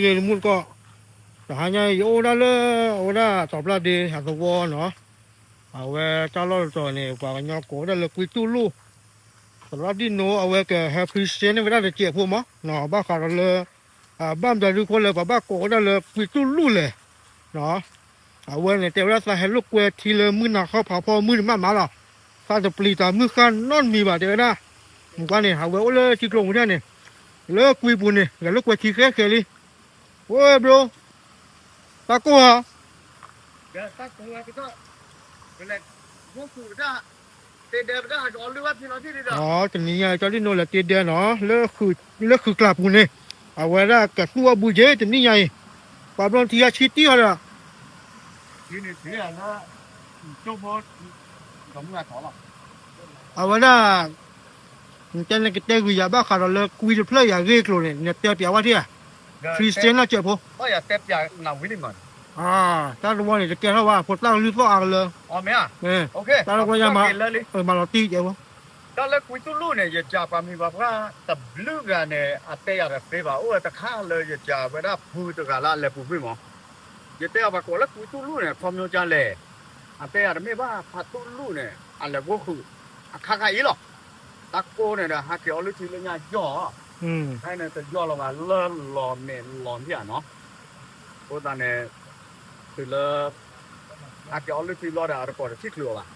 ဂ့ၤ တမူတကိး, တဟါညါအံၤ ယအိၣ်ဒၣ်လၢ အဝဲဒၣ်တီၤပျၢ်ဒ့အသဝီနီၤ, အဝဲတၢ်လီၢ်တတီၤန့ၣ် ပှၤကညီကိးဝဲဒၣ်လၢကွံတူၢ်လိၣ်, သရၣ်ဒံၣ်နိအဝဲကဟဲ present န့ၢ်ဝဲဒၣ်တစဲးဖိမး, ဘၣ်ဃးဒီးလၢ ဘၣ်မတၤဒုးဖိလၢ ပှၤဘၣ်ကိးဝဲဒၣ်လၢကွံတူၢ်လိၣ်လဲၣ် အဝဲန့ၣ် တဲဝဲဒၣ်သးဟဲလိာ်ကွဲထံလၢမုၢ်နၤခီဖးဖီမုၢ်န့ၣ်မးမးလီၤ, သးတပျံၤတၢ်မုၢ်ဃၣ်နီတမံၤဘၣ် တဲဝဲဒၣ်, မ့ၢ်ကွၢ်န့ၣ် အဝဲအိၣ်လၢထံကျိပူၤန့ၣ်, လၢကွံပူၤန့ၣ် ဂဲၤလိာ်ကွဲထံဃဲဃဲလံ, ဝဲဘျီ, တၢ်ကိၢ်ဧါ တနံၤညါအံၤ ကၠီဒံၣ်နိလဲၤတ့ဒဲနီၤ, လၢဃုာ်ကျးပူၤန့ၣ်, အဝဲဒၣ်ကသူၣ်အီၣ်ဘုက့ၤ တနံၤညါအံၤ, ပှၤဘျီထံယါဆံတံၢ်ဟီဒီး, အဝဲဒၣ် နတဲနကတဲဂုာ်ယၤဘၣ်ဃးဒီးလၢကွံတဖျၢၣ်ယၤဂ့ၢ်ကျိၤန့ၣ် နတဲပျးဝဲထံၣ်ဧါ, Christian နီၢ်စဲးဖိ, တၢ်တဝီန့ၣ် တကဲထီၣ်ဘၣ် ဖိသၣ်ကလုၢ်သီၣ်အါကလၢ, တၢ်တဝီယါမၤ, မၤလီၤတံၢ်ကဲဖိ, တၢ်လၢကွံတူၢ်လိၣ်န့ၣ် ယကးပှၤမံၤပှၤပှၢ်တဘျုးဂၤန့ၣ် အတဲယၤတသ့ဘၣ်, အိၣ်ဝဲတခါလၢယကးဝဲဒၣ်ဖုတဂၤလၢအလဲၤပူၤကွံာ်မး, ယတဲအီၤပှၤကိးလၢကွံတူၢ်လိၣ်န့ၣ် အခီပညီကလဲၣ်, အတဲယၤတမ့ၢ်ဘၣ် ဖးတူၢ်လိၣ်န့ၣ် အလဲၤဂိၢ်ဃုာ် အခါခါအံၤလီၤ, တၢ်ကိၢ်န့ၣ်ဒီး ဟးက့ၤအီလုၢ်ထံလၢညါယီၢ်, ဖဲန့ၣ်တယီၢ်လီၤဘၣ် လၢလီၤမဲာ်လီၤန့ၣ်ဧါနီၤ, အဃိသတးန့ၣ် တုၤလၢ ဟးက့ၤအီလုၢ်ထံဘျီဒီး အတကိးတထံၣ်ချုးအီၤဘၣ်,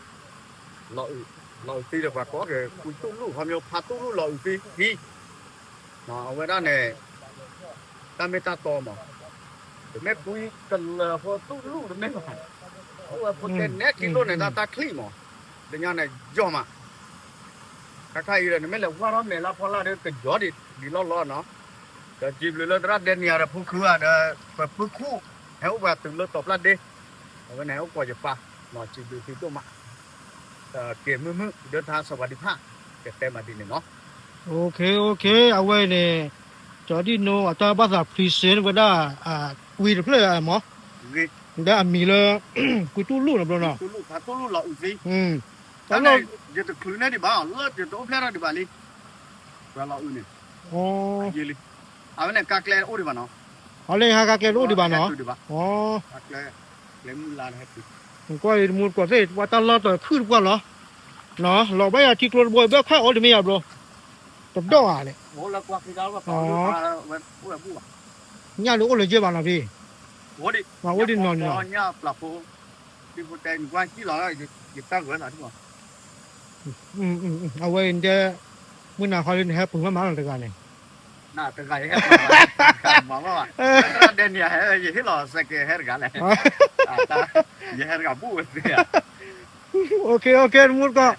လီၤအုးသံဒီးပှၤကိးက့ၤ ကွံတူၢ်လိၣ် ခီပညီ ဖးတူၢ်လိၣ်လီၤအုးသံ, အဝဲဒၣ်န့ၣ် တၢ်မ့ၢ်တၢ်တီမး, တမ့ၢ်ကွံကလၢၤဖိတူၢ်လိၣ်တမ့ၢ်ဘၣ်, အိၣ်ဝဲဖိတဲနဲၣ်ထံလိၣ်န့ၣ် တၢ်တၢ်ချံၣ်မး, လၢညါန့ၣ်ယီၢ်မး, ခါခါအံၤဒီး နမ့ၢ်လဲၤဝါထီၣ်မဲာ်လၢဖီလာ်ဒီး ကယီၤဒံးဒံးလီၢ်လီၢ်နီၤ, ဒီးစံးဘျုးလၢသရၣ်ဒဲနံယၤဒီး ဖုခူၣ်ဧါ, ဖုခူၣ် ဟဲအိၣ်ပှၤတုၤလၢတီၤပျၢ်ဒ့, အဝဲန့ၣ်ဟဲအိၣ်ကိးယပၢ်, စံးဘျုးသုဒိၣ်မး, ကဲမုာ်မုာ် ဒီးထါစီၤပၤဒံဖၣ်, ကတဲမးဒ်န့ၣ်နီၤ, အဝဲန့ၣ် ကၠီဒံၣ်နိအတၢ်ဘၣ်သး present ဝဲဒၣ် ကွံတဖျၢၣ်မး, ဒီးအမံၤလၢ ကွံတူၢ်လိၣ်နီၤဘျီနီၤ, ဖးတူၢ်လိၣ်လီၤအုးသံ, တၢ်လၢ ယတချုးန့ၢ်ဒံးဘၣ် လၢယတအိၣ်ဖျဲၣ်ထီၣ်ဒံးဘၣ်လံ, ပှၤလီၤအုးန့ၣ်, အဝဲန့ၣ် ကါကျဲအိၣ်ဒံးဘၣ်နီၤ, အလၢဟးကါကျဲတအိၣ်ဒံးဘၣ်နီၤ, ကွၢ်အံၤတမူတကိးသ့ၣ် ပှၤတၢ်လီၢ်တခုၣ်တပှၢ်လီၤ, လီၤဘၣ်ယၤထံကျိတဘိ ဘၣ်ခါအိၣ်တမ့ၢ်ယၤဘျီ, တဒီၣ်ဧါလဲၣ်, ညၣ်ဒုးအိၣ်လၢယဲၢ်ဘၣ်နီၤဖံ, မၤအိၣ်ဒံးနီၤနီၤ အဝဲအံၤတဲ မုၢ်နၤခီလၢနဟဲပူၤမးမးလီၤတဂၤန့ၣ်, တဂၤယဟဲပူၤမးမးလီၤတဂၤန့ၣ်, တၢ်ဒဲနံၤယဟဲ ယဟ့ၣ်လီၤစဲးကဲးဟဲတဂၤလဲၣ်, ယဟဲတဂၤဘူၣ်ဝဲသ့ဧါ, အိၣ်ခ့ အိၣ်ခ့ တမူတကိး,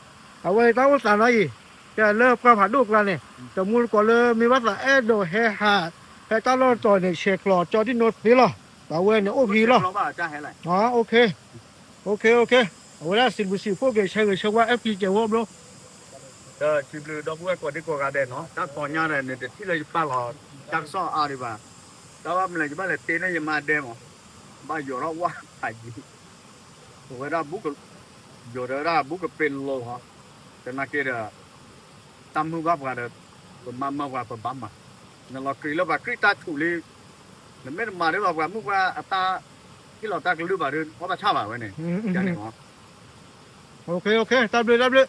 အဝဲတၢ်အိၣ်သးနီၤအံၤ, တဲလၢပှၤဖးဒိၣ်ကျါန့ၣ်, တမူတကိးလၢမ့ၢ်ဘၣ်သးအဲၣ်ဒိးဟဲဟး, ဟဲတၢ်လီၢ်တတီၤန့ၣ် ဆဲးကျိးကၠီဒံၣ်နိသ့လီၤ, အဝဲန့ၣ်အိၣ်ဖဲလီၤ, အိၣ်ခ့ အိၣ်ခ့ အိၣ်ခ့, အဝဲဒၣ်စံးဘျုးစံးဖှိၣ်က့ၤ ဆၢဂ့ၤဆၢဝါ အဲၣ်ပျံၤစဲးဝိဘျီ, ဒီးစံးဘျုးဒီပုၢ်ဝဲၢ်ကိးဒံကိးဂၤဒဲးနီၤ, တၢ်တီၤညါဒီးန့ၣ် တထံၣ်လၢယပာ်လီၤ တၢ်ကစီၣ်အါဒံးဘၣ်, တၢ်ဘၣ်မနုၤလဲၣ် ယဘၣ်လဲၤတ့န့ၢ်ယမါဒဲမး, ဘၣ်ယိးထီၣ်ဝၣ်ဖးယံၤ, ပဝဲဒၣ် ယိးဒီးဝဲဒၣ်ဘူးကပ့းလိၤဟီ, သနာ်က့ဒီး တၢ်မုၢ်ဘၣ်ပှၤဒီး ပမၤမၢပှၤပဘၣ်မၤ, နလီၤကြံးလၢပှၤကြံၢ်တၢ်ထူၣ်လံ, နမ့ၢ်တမၤဒ်ပှၤမုၢ်ပှၢ်အတၢ်ဟ့ၣ်လီၤတၢ်ကလုၢ်ဘၣ်ဒီး အီၣ်ဘၣ်ဆၣ်ဘၣ်ဝဲန့ၣ်, ယၤန့ၣ်မး, တၢ်ဘျုးတၢ်ဘျုး